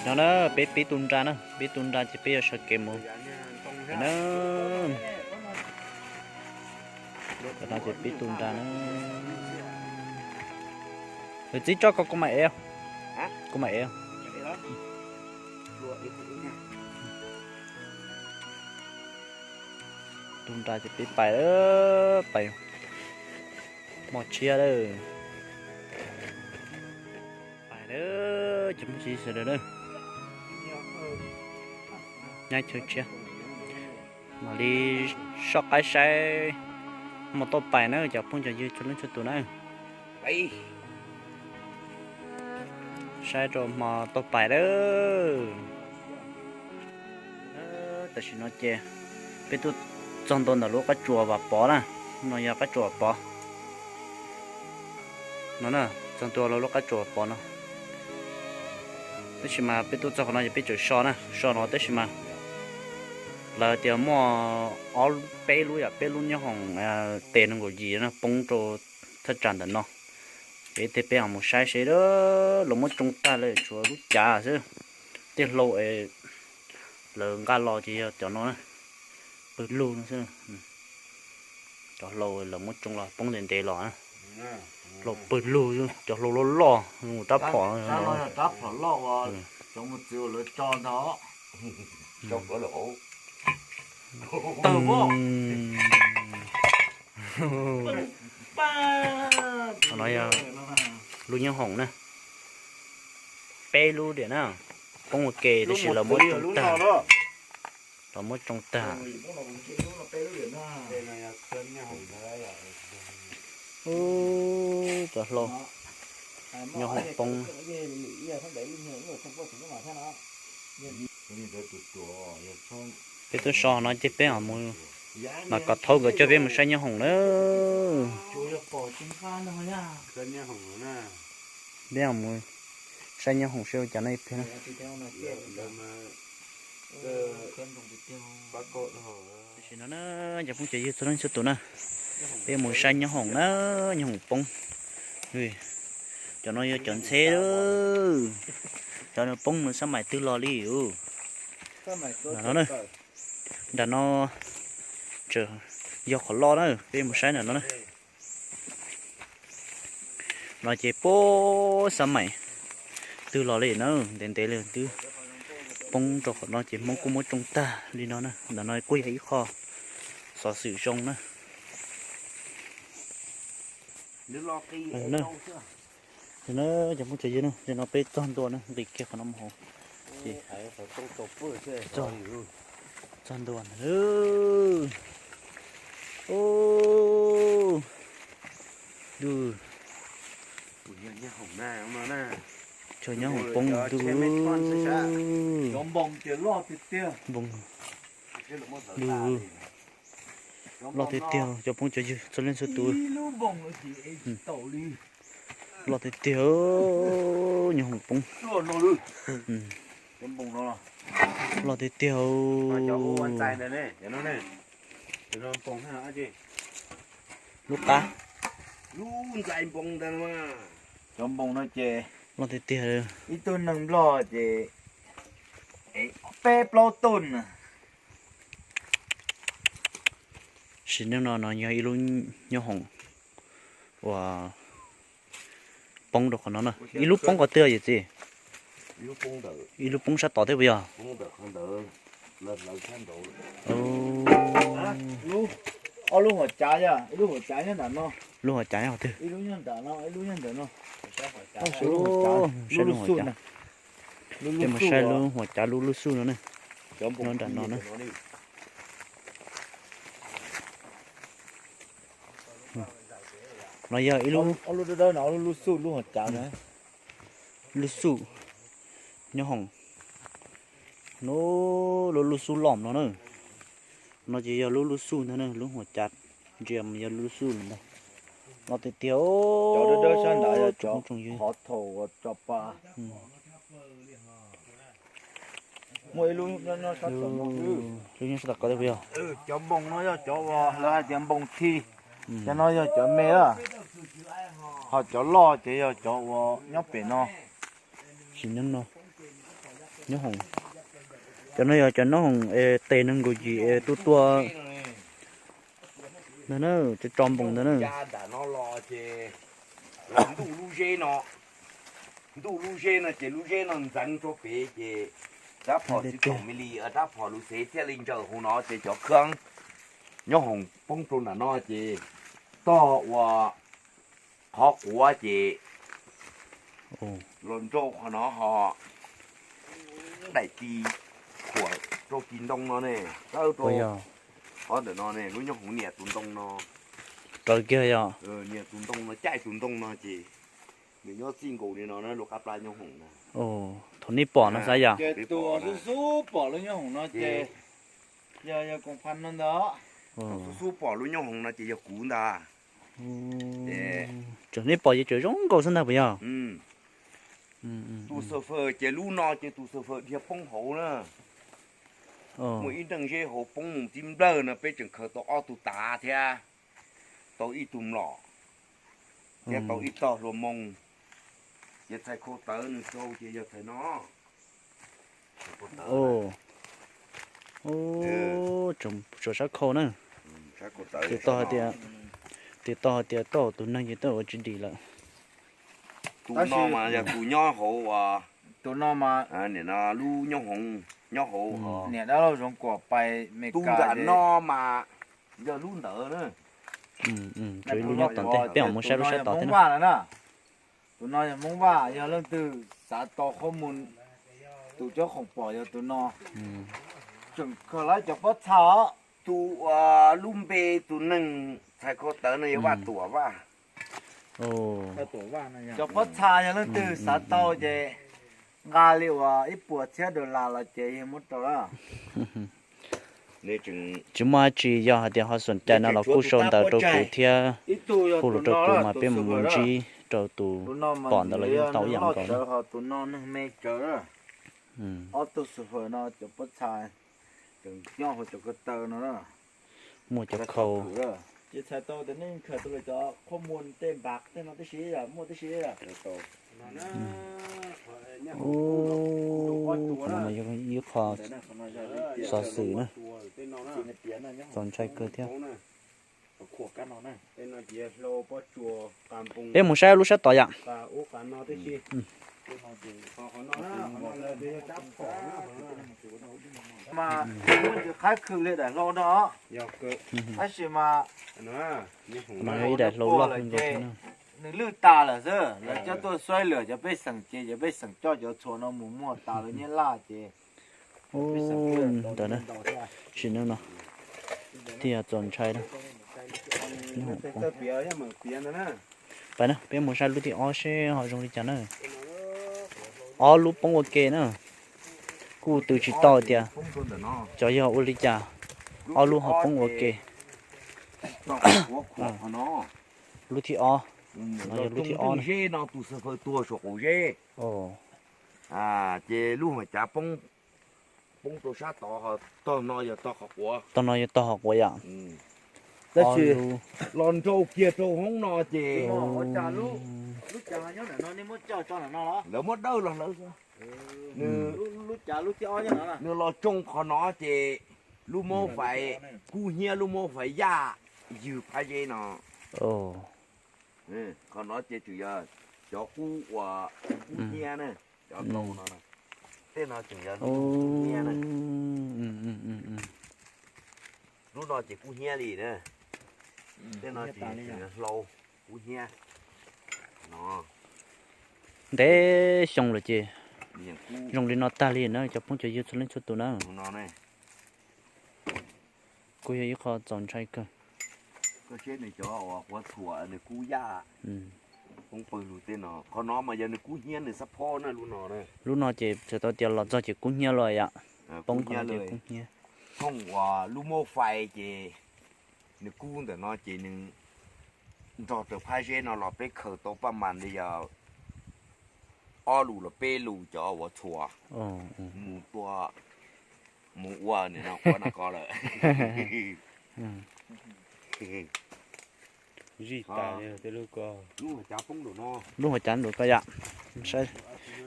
No na, peb pib tu nra na, pib tu nra ces peb yuav sawv kev mus na. Tam no ces pib tu nra na. Lawv txib tso ko, kuv mam ev, kuv mam ev. Tu nra ces peb pais, pais hmo tshiab lawm. Pais lawm cov phooj ywg sawv daws na. Nyob chaw tshiab, mam li soj qaib saib hmo tuaj pais na cov phooj cov ywg txhua leej txhua tus na. Saib rau hmo tuaj pais lawm. Tam sim no ces peb tuaj txog ntua ntawm lub qab tsuas Vam Pov na. No yog qab tsuas Vam Pov no na, txog ntua lub qab tsuas Vam Pov no. Tab sis mas peb tuaj txog qhov no ces peb tseem so na, so no tab sis mas lawv tias muaj ob peb lub, yam peb lub nyob hoom tes nees nkaum yim no poob rau thaj tsam ntawm no. Ces tej peb ho mus saib seb, lawv muab tsoo tag lawm tshuav lub cav xwb. Tej hlau es lawv nqa los ces yog cov no na, pawg lug no xwb. Cov hlau lawv muab tsoo los poob ntev ntev los na. Hlau pawg lug, cov hlau loj loj zoo rab phom. Qhov no yog lub nyob hoom na, peb lub diam na, poob ua ke tab sis lawv muab tsoo tag. Lawv muab tsoo tag. Ub, cov hlau nyob hoom poob. Peb twb so no ces peb ho mus, mas kom thaub nkawd coj peb mus saib nyob hoom na. Peb ho mus saib nyob hoom seb ua cas no ib pliag na. Tam sim no na, cov phooj cov ywg txhua leej txhua tus na, peb mus saib nyob hoom na, nyob hoom poob. Cov no yog cov ntxheb, cov no poob no xab maim twg los li. Nram no, nram no tseem yog qhov loj na, peb mus saib nram no na. No ces puag xab maim twg los li na, ntev ntev li twb poob rau qhov no ces Hmoob kuj muab tsoo tag li no na. Ntawm no kuj yog ib qho xov xwm zoo na. Cov phooj cov ywg, tam sim no peb txog ntua na, nqis kiag qhov no mus hauv ces txog ntua ntag. Ub, chaw nyob hoom poob ntuj. Npoos, loj tiag tiag cov phooj cov ywg txhua leej txhua tus. Loj tiag tiag, nyob hoom poob. Loj tiag tiag. Lub qab. Cov npoos no ces loj tiag tiag. Ib tug neeg nplog ces peb plaub tug na. Sim neej no no yog ib lub nyob hoom uas poob rau qhov no na. Ib lub poob qhov twg yawm txiv? Ib lub poob sab tod thiab puas yog? Ob lub huam cav, ib lub huam cav nyob ntawm no. Lub huam cav nyob qhov twg? Saib lub huam cav, peb mus saib lub huam cav lub lub xub no na. Nyob nram no na. No yog ib lub, lub xub, lub huam cav na. Lub xub nyob hoom, lub lub xub loj no na. No ces yog lub lub xub ntag na, lub huam cav ntsia mas yog lub lub xub ntag. Loj tiag tiag. Cov dawb dawb sab nrad yog cov qhov thaum uas tso pa. Muaj ib lub nyob sab tod, lub nyob sab tod ko thiab puas yog? Cov npoos no yog cov uas lawv hais tias npoos thi, cov no yog cov me lawm, ho cov loj ces yog cov uas nyob pem no. Sim neej no Nyob hoom, cov no yog cov nyob hoom es tes nees nkaum yim es tuaj tuaj ntag na, cov tso npoos ntawd na. Nram no los ces ntuj lub zeb no, ntuj lub zeb no ces lub zeb no ntxeev rau pem ces rab phom txiv tsoom me li, rab phom lus xev thiaj li ntsaws hauv no ces cov khab nyob hoom poob rau nram no ces tog ua qhov quav ces los nrau qhov no ho daim ti khuam rau kis ntoo no ne, rau qhov ntawm no ne, lub nyob hoom niam tus ntoo no. Raws kiag yog. Niam tus ntoo no, caij tus ntoo no ces nws nyob txij nkaus li no na, lub qab plab nyob hoom na. Thaum nej pom no xav yog. Ces tus xub xub pom lub nyob hoom no ces yog, yog koom pha no ntag. Tus xub xub pom lub nyob hoom no ces yog kuv ntag. Tseem nej pom ces tseem zoo nkaus xwb ntag puas yog? Tus xav fawm ces lub no ces tus xav fawm dhia poob hauv na. Muaj ib neeg zeb hauv poob mus tib nplawg no, peb tseem khaws tau ob tug tav thiab, tau ib tug mlom thiab tau ib tog hlua moo. Ces txhais khau tawv nws sau ces yog txhais no. Tseem tshuav sab khau na. Tes tau hais tias, tes tau hais tias tau tus neeg ces tau ua tsis dim lawm. Tus no mas yog tus nyob hauv, tus no mas nim no lub nyob hauv, nyob hauv niam dab laug Zoov Kuam pais Mes Kas no mas yog lub ntawd na. Lub nyob tom ntej, peb mam mus saib lub sab tod thiab na. Tus no yog Hmoob Vaj, yog leej twg xav tau qhob mus, tus cov khoom pom yog tus no. Tseem khaws lawv cov pob txha os. Tus lub npe tus neeg txhais khau tawv no yog Vaj Tuam Vaj. Cov pob txha yog leej twg xav tau ces nqa li uas ib puas txhiab dollar los ces yog muab rau lawm. Tsis muaj dab tsi, yog hais tias ho xoom cai no los kuj sau ntawv rau kuv thiab, hu lus rau kuv mas peb mus ntsib rau tus pom ntawd los yeej tau ib yam nkaus na. Tus no neeg me tsawv, ob tug xu fawm no cov pob txha tseem nyob hauv cov ko taw no na. Muaj cov khau. Ces txhais tau tias nej khaws tau lawv cov qhob mus tej npam tej no tib si, muaj tib si. Qhov no yog ib qho xov xwm na, txaus ntshai kawg thiab. Peb mus saib lub sab tod yom. Mas muab ntsis qhaib khw li daim hlau no. Tab sis mas no yog ib daim hlau loj ces nws lwj tas lawm xwb, lawv coj tuaj xuaib lwm cov pej xeem ces cov pej xeem coj cov txhuas no mus muag tas lawv nyiaj laj ces ntawd na, sim neej no thiaj txaus ntshai na. Pais na, peb mus saib lub thib ob seb ho zoo li cas na. Ob lub poob ua ke na, kuj twv tsis tau tias cov yog ua li cas, ob lub ho poob ua ke. Lub thib ob, no yog lub thib ob na. Ces lub hauv cav poob rau sab tod, tog no yog tog qhov quav, tog no yog tog qhov quav yom. Tab sis los nrau kiag rau hoob no ces lawv muab dawj los hlawv. Nws los tsoo qhov no ces lub mob fais kub hnyiab, lub mob fais yaj ywg phab zeb no. Qhov no ces tseem yog cov kub uas kub hnyiab na, cov no, tej no tseem yog kub hnyiab na. Lub no ces kub hnyiab li na. Tej no ces tseem yog hlau kub hnyiab no. Ntev xyoo lawm ces zoo li no tag li na cov phooj cov ywg txhua leej txhua tus na. Kuj yog ib qho txaus ntshai kawg. Koj saib nws cov uas quav txhuam nws kub yaj poob pawg lug tej no, qhov no mas yog nws kub hnyiab nws xab phob na lub no. Lub no ces txhais tau tias los txog ces kub hnyiab los yom. Poob qhov no ces kub hnyiab. Thooj uas lub mob fais ces nws kub ntawm no ces nws nrog raws phab zeb no los peb khaws tau paj mas li yog ob lus los peb lus cov uas txhuam mus tua, mus ua nim no quav no ko lawm. Lub hauv cav nraum ko yom,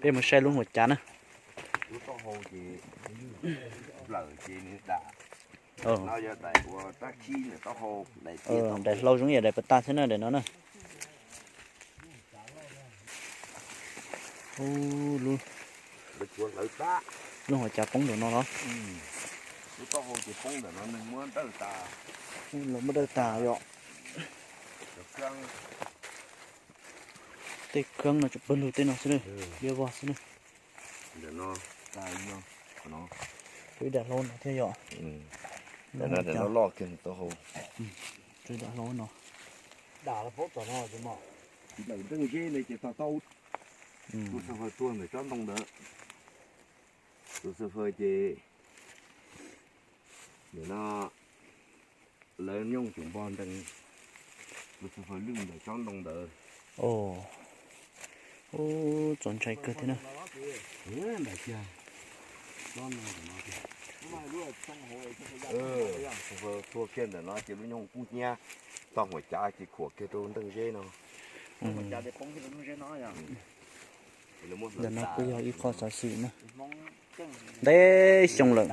peb mus saib lub hauv cav na. Lub taub hau ces nplawm ces nws dam. No yog daim ua rab khib ntawm taub hau, daim hlau zoo yam daim pas tas thiab na daim no na. Lub, lub hua cav poob ntawm no los? Lub taub hau ces poob ntawm no, neeg muab dawj tas. Los muab dawj tas yom. Tej kheeb no tsuas pawg lug tej no xwb na, liab vog xwb na. Ib daim hlau no thiab yom. Loj kiag taub hau. Ib daim hlau no. Ntawm nreej zeb no ces tog taub. Tus xav fawm tuag ntawm tsob ntoo ntawd. Tus xav fawm ces nim no lawv nyooj tseem npog nrees. Tus xav fawm lwj ntawm tsob ntoo ntawd. Txaus ntshai kawg thiab na. Tuag kiag ntawm no ces lub nyooj kub hnyiab tog huam cav ces khuam kiag rau nreej zeb no. Ntawm no kuj yog ib qho xov xwm na. Ntev xyoo lawm,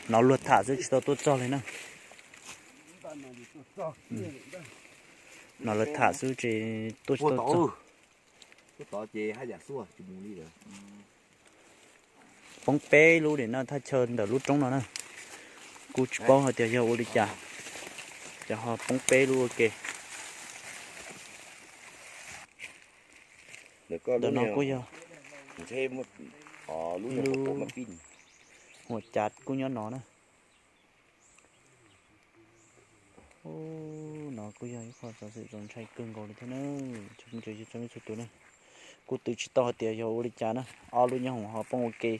hnov luag tham xwb tsis tau tuaj txog li na. Hnov luag tham xwb tsis tuaj tsis tau txog. Poob peb lub li no thaj chaw ntawm lub roob no na. Kuj tsis paub hais tias yog ua li cas, ces ho poob peb lub ua ke. Ntawm no kuj yog huam cav kuj nyob no na. No kuj yog ib qho xov xwm txaus ntshai kawg nkaus li thiab na. Txhua tus na, kuj twv tsis tau hais tias yog ua li cas na. Ob lub nyob hoom ho poob ua ke,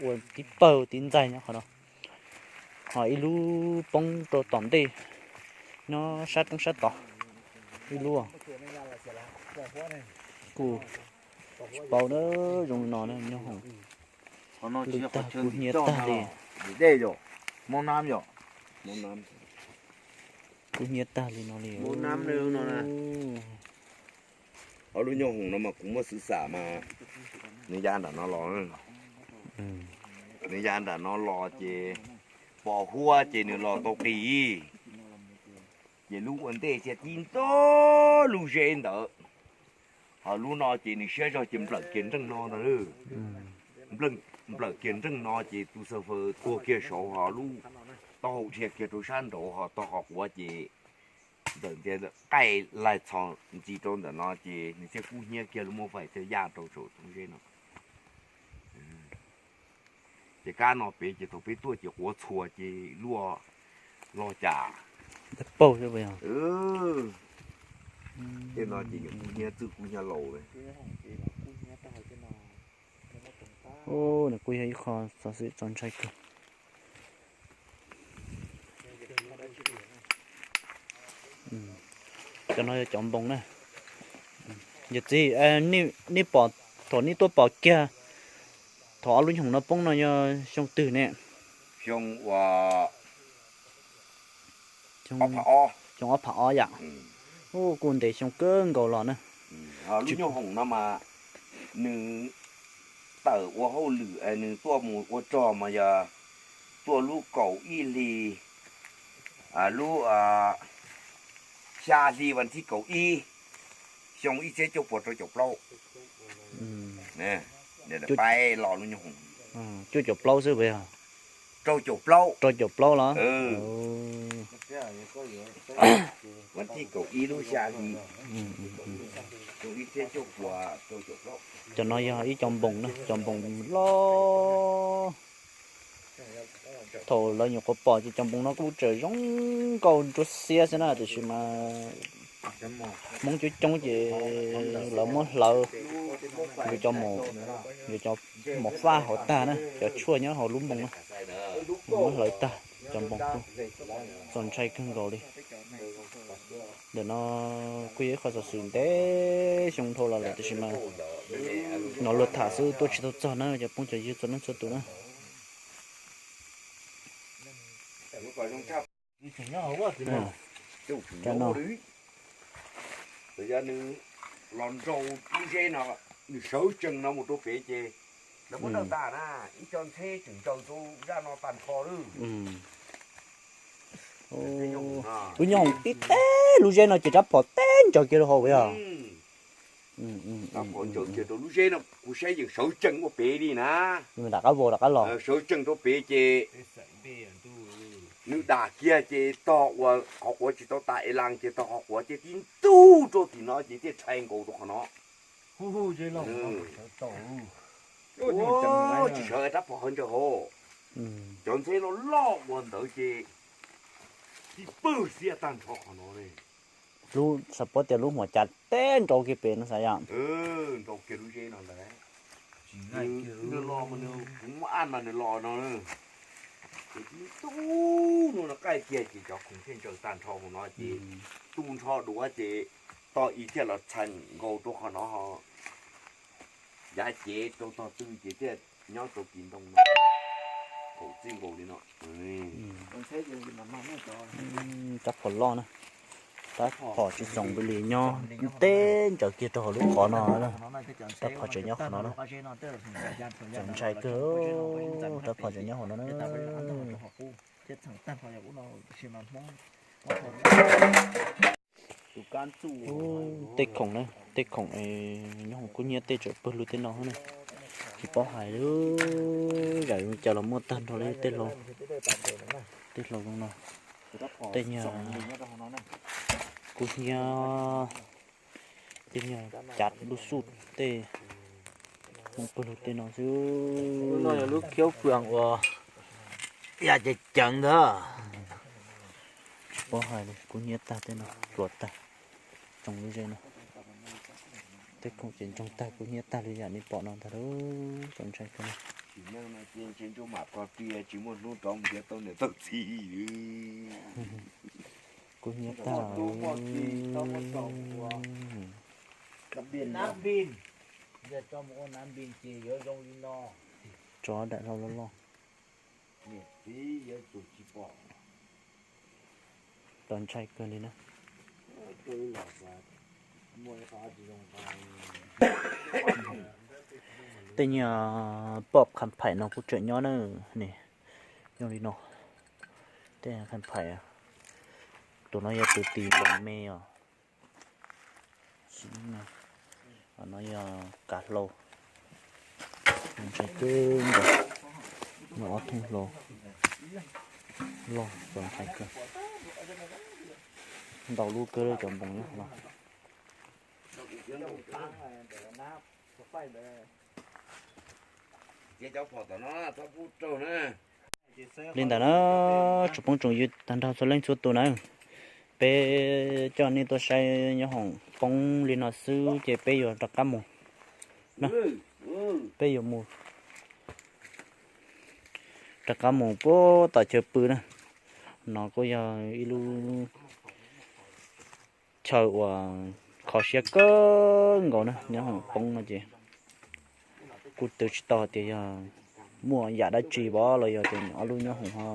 ua tib pawg tib ntxaig nyob qhov no, ho ib lub poob rau tom ntej, nyob sab roob sab tod ib lub. Kuj tsis paub na, zoo li no na nyob hoom. Lwj tag, kub hnyiab tag li. Kub hnyiab tag li no li. Ob lub nyob hoom no mas kuv muab xwv xam mas nws ya nram no los. Nws ya nram no los ces pos huab ces nws los tau qis. Ces lub ua ntej thiaj tib nto lub zeb ntawd. Ho lub no ces nws siab zog ces nplawm kiag nreej no ntag. Nplawm kiag nreej no ces tus xav fawm tuag kiag saud, ho lub taub hau dhia kiag rau sab nraud ho tog qhov quav ces ntawm ntiaj qaij laig txhos ntxiv rau ntawm no ces nws thiaj kub hnyiab kiag lub muab faim thiaj yaj rau saum txoov zeb no. Ces kab no pem ces thaum peb tuaj ces quav txhua ces luaj log cas. Tej no ces yuav kub hnyiab txwj kub hnyiab laus li. Nws kuj yog ib qho xov xwm txaus ntshai kawg. Cov no yog cov npoos na. Yawm txiv, nej pom, thaum nej tuaj pom kiag thaum ob lub nyoog no poob no yog xyoo twg ne? Xyoo ua, xyoo ob phav ob yam. Kuj ntev xyoo kawg nkaus los na. Lub nyoog hoom no mas nws tawm ua hauj lwm, nws tuaj mus ua rog mas yog tuaj lub kaum ib hli, lub xya hli vas thib kaum ib, xyoo ib txhiab cuaj puas rau caum plaub. Pab los lub nyoog hoom. Cuaj caum plaub xwb puas yog? Rau caum plaub. Rau caum plaub los? Vas thib kaum ib lub xya hli, xyoo ib txhiab cuaj puas rau caum plaub. Cov no yog ib co npoos na, cov npoos loj. Thaum lawv nyuam qhuav pom ces cov npoos no kuj tseem zoo nkauj ntsuab xiab xwb na, tiam sis mas Hmoob coob coob ces lawv muab hlawv, yuav cov mos faj hauv tag na, cov tshuaj nyob hauv lub npoos na, muab hlawv tag, cov npoos kuj txaus ntshai kawg nkaus li. Ntawm no kuj yog ib qho xov xwm ntev xyoo dhau los lawm tiam sis mas hnov luag tham xwb tuaj tsis tau txog na cov phooj cov ywg txhua leej txhua tus na. Txawm yog nws los nraus lub zeb no, nws sawv tsees no mus rau pem ces Muab ntaus tas na, ib co ntxheb tseem ntsaws rau zaj no tag nrho lawm. Lub nyob hoom tib teg lub zeb no ces rab phom teb ntsaws kiag rau hauv yog. Rab phom ntsaws kiag rau lub zeb no kuv saib yeej sawv tsees ua pem li na. Rov qab vau rov qab los. Sawv tsees rau pem ces nws dam kiag ces tog uas qhov quav tsis tau tas es las ces tog qhov quav ces tib ntug rau tim no ces thiaj tshai nkaus rau qhov no. Tsis sawv rab phom hauv ntsaws hauv. Cov ntxheb loj loj ua ntawd ces tib pwg xiab tag nrho qhov no. Lub xav paub tias lub huam cas teb nrau kiag pem no xav yom. Nrau kiag lub zeb no ntag. Nws los mas nws kuv muab aj mas nws los no. Ces tib tug no qaij kiag ces cov khoom thiaj ntsaws tag nrho hauv no ces tu nrho duav ces tog ib thiaj los txhais nkaus rau qhov no ho. Yav cev rau tog twg ces thiaj nyob rau kis ntoo no. Kaum txij nkaus li no. Rab phom loj na. Rab phom tsis txoom npaum li nyob teb ntsaws kiag rau hauv lub qhov no. Rab phom tseem nyob qhov no na. Txaus ntshai kawg, rab phom tseem nyob hauv no na. Tej khoom na, tej khoom nyob hoom kub hnyiab tej tseem pawg lug tej no na. Tsis paub hais li, zam li cas los muaj tag nrho li tej hlau, tej hlau zoo no. Tej nyuag kub hnyiab, tej nyuag cav lub xuj tej, hoom pawg lug tej no xwb. No yog lub khiaub fwm uas yam ceev ceev ntag. Tsis paub hais li, kub hnyiab tag tej no, hluas tag, tsoom lub zej no. Tej khoom ces ntsoog tag kub hnyiab tag li yam nej pom no ntag lauj, txaus ntshai kawg na. Tsis muaj hnub rov mus nrhiav tau niam tau txiv. Kub hnyiab tag. Tso daim hlau loj loj. Txaus ntshai kawg li na. Tej nyuag poj kham phaim no kuj tseem nyob na. Ni, zoo li no. Tej kham phaim, tus no yog tus tis nploos me os. No yog kav hlau, ntshai kawg nkaus. Muaj ob thooj hlau loj txaus ntshai kawg. Ntau lub kawg cov nploos nyob no. Li ntawd na, tsoom phooj tsoom ywg tag nrho txhua leej txhua tus na, peb coj nej tuaj saib nyob hoom poob li no xwb ces peb yuav rov qab mus na. Peb yuav mus rov qab mus puag tom chaw pw na. No kuj yog ib lub chaw uas kho siab kawg nkaus na, nyob hoom poob no ces kuj twv tsis tau tias yog muaj yam dab tsi pom los yog tias ob lub nyob hoom ho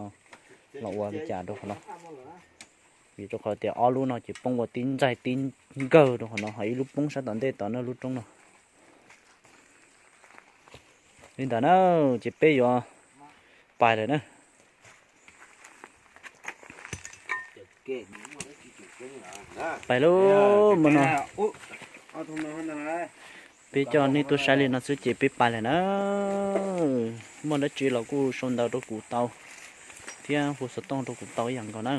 los ua li cas rau qhov no. Vim rau qhov tias ob lub no ces poob ua tib ntxaig tib nkawg rau qhov no, ho ib lub poob sab tom ntej tom no lub roob no. Li ntawd na, ces peb yuav pais lawm na. Pais lauj, mus no. Peb coj nej tuaj saib li no xwb ces peb pais lawm na. Muaj dab tsi los kuj sau ntawv rau kuv tau thiab hu xov tooj rau kuv tau ib yam nkaus na.